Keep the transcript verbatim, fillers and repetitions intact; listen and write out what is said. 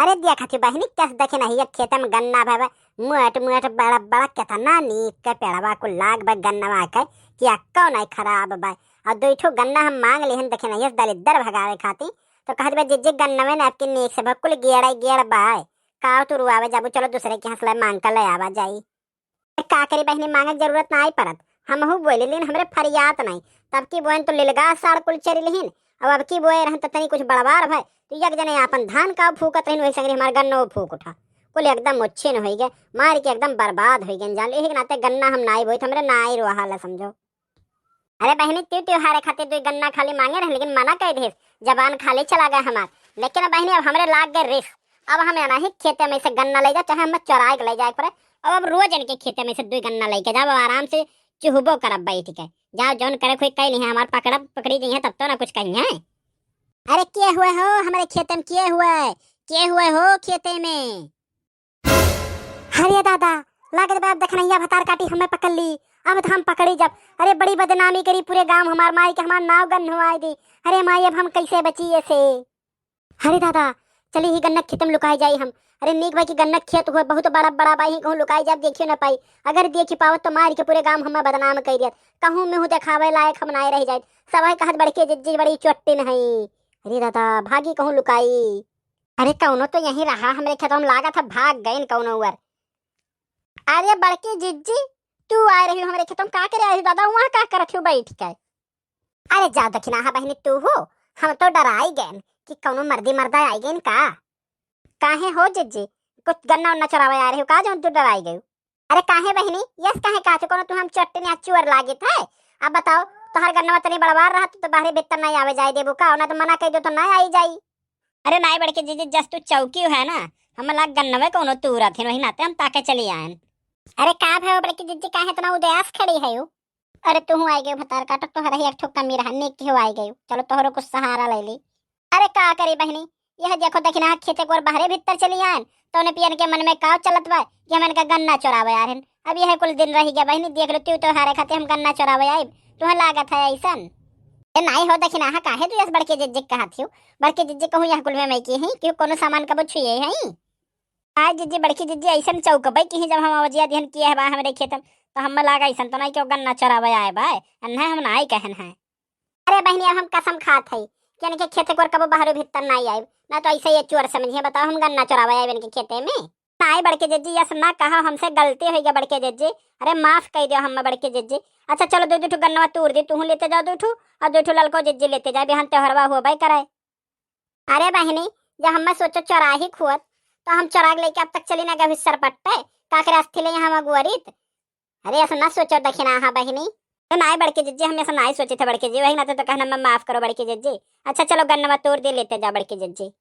अरे देखत ही बहिनी, कस दखिनहिया खेते में गन्ना भय बा, मोट मोट बड़ा बड़ा, केतना नीक के पेड़वा कुल लाग बा गन्नवा के, कि अक्को नहीं खराब बा। और दुई ठो गन्ना हम मांग लिहन दखिनहिया से दलिद्दर भगावे खातिर, तो कहत बा, "जिज्जी, गन्नवे ना आपके नीक से बा, कुल गेड़े गेड़ बा, काव तू रुआवे जाबू, चलो दूसरे के हंसले मांग के ले आवा जाई।" का करी बहिनी, मांगे के जरूरत नाई पड़त। हमहू बोए लिहिन, हमरे फरियात नाई। तब की बोएन तो लिलगा साड़ कुल चरी लिहिन, अब, अब की बोए रहन त तनी कुछ बड़वार भय, तो एक जने आपन धान का फूकत रहिन, वही संगरी हमार गन्नो फूक उठा। कुल एकदम उच्छिन होई गए, मार के एकदम बर्बाद होई गए। जान लो, यही के नाते गन्ना हम नाई बोइत, हमरे नाई रोहाला समझो। अरे बहिनी, तू त्योहारे खातिर दुई गन्ना खाली मांगे रहे, लेकिन मना कह दे, जबान खाली चला गए हमार। लेकिन अब बहिनी, अब हमरे लाग गए रिस। अब हम एनाही खेते में से गन्ना ले जा, चाहे हमें चोराए के ले जाए पड़े। अब, अब रोज इनके खेते में से दुई गन्ना लेके जाओ, अब आराम से चुहबो करब बैठ के। जाओ, जौन करे कोई कह नहीं है, हमार पकड़ब, पकड़ी गई है, तब तो ना कुछ कही है। अरे के हुए हो हमरे खेते में, के हुए, के हुए हो खेते में? अरे दादा, लागत बा अब दखिनहिया भतार काटी हमें पकड़ ली। अब तो हम पकड़ी जब, अरे बड़ी बदनामी करी पूरे गांव हमार, माई के हमार नाव गन्नवाई दी। अरे माई, अब हम कैसे बची ऐसे? अरे दादा, चली ही गन्ना खेत में लुकाई जाई हम। अरे नीक भाई की गन्ना खेत हुए बहुत बड़ा बड़ा बाई, कहूँ लुकाई जाब, देखियो ना पाई। अगर देखी पावत तो मार के पूरे गांव हमें बदनाम कर दियत, कहूँ मुँह देखावे लायक हम नाय रह जाइत। सब है कहत बड़के जिज्जी बड़ी चोट्टिन है। अरे दादा, भागी कहूँ लुकाई। अरे कौनो तो यहीं रहा, हमरे खेतवा में लागत है भाग गइन कौनो उअर। अरे बड़की जिज्जी, तू आए रही हो हमरे खेतवा में, का करे आई हो दादा, वहाँ का करत हो बैठ के? अरे जा दखिनहा बहिनी, तू हो, हम तो डराई गइन कि कौनो मर्दी मर्दा आई गइन का। काहे हो जिज्जी, कुछ गन्ना उन्ना चोरावे आ रही हो का जौन तू डराई गयू? अरे काहे बहिनी, यस काहे कहत हो, कौनो तू हम चट्टनी आ चुअर लागित है? अब बताओ, तोहर गन्नवा तनी बड़वार रहत तो बाहरे भीतर नहीं आवे जाए देबू का? ना तो मना कह दो तो नहीं आई जाई। अरे नाई बड़के जिज्जी, जस तू चौकी है ना, हम लाग गन्नवे कौनो तूरत है, वही नाते हम ताके चली आयन। अरे का भयो बड़के जिज्जी, काहे इतना उदास खड़ी है यू? अरे तू आई गयू भतार काटो, तोहरा ही एक ठो कमी रहा, नीक के हो आई गयू, चलो तोहरो कुछ सहारा ले ली। अरे का करी बहिनी, यह देखो दखिनहा खेते को और बाहरे भीतर चली आयन, तो उन्हें पियन के मन में काव चलत बा कि हम इनका गन्ना चोरावे आ रहन। अब यह कुल दिन रही गया बहिनी, देख लो तू त्योहारे खातिर हम गन्ना चोरावे आइब, तुम्हें लागत है ऐसन? ए नाई हो दखिनहा, काहे तू यस बड़के जिज्जी कहत हो? बड़के जिज्जी कहूँ यह कुल में मैं की है कि कोनो सामान कबो छुए है? आज जिज्जी, बड़की जिज्जी ऐसन चौकबे की ही, जब हम अवजिया दिहन किए है बा हमरे खेतन, तो हम लागा ऐसन तो नहीं कि वो गन्ना चोरावे आए बा, अन्ना हम नाई कहन है। अरे बहिनी, अब हम कसम खात है कि इनके खेते को कबो बाहरो भीतर नाई आइब, ना तो ऐसे ये चोर समझिए, बताओ हम गन्ना चोरावे आइब इनके खेते में? नाई बड़के जिज्जी, यस ना कहा, हमसे गलती हो गया बड़के जिज्जी। अरे माफ कर दियो हम बड़के जिज्जी। अच्छा चलो, दो दो ठो गन्नवा तूर दी, तू लेते जाओ दो ठो, और दो ठो ललको जिज्जी लेते जाए, बिहान त्योहरवा होबे करे। अरे बहिनी, जब हमें सोचो चोराही खुअत, तो हम चोरा के लेके अब तक चली ना गए सरपट पे, का करे अस्थि ले यहाँ अगुअरित। अरे ऐसा ना सोचो दखिनहा बहिनी। तो नाई बड़के जिज्जी, हम ऐसा नाई सोचे थे बड़के जी, वही नाते तो कहना मैं माफ करो बड़के जिज्जी। अच्छा चलो गन्नवा तोड़ दे लेते जा बड़के जिज्जी।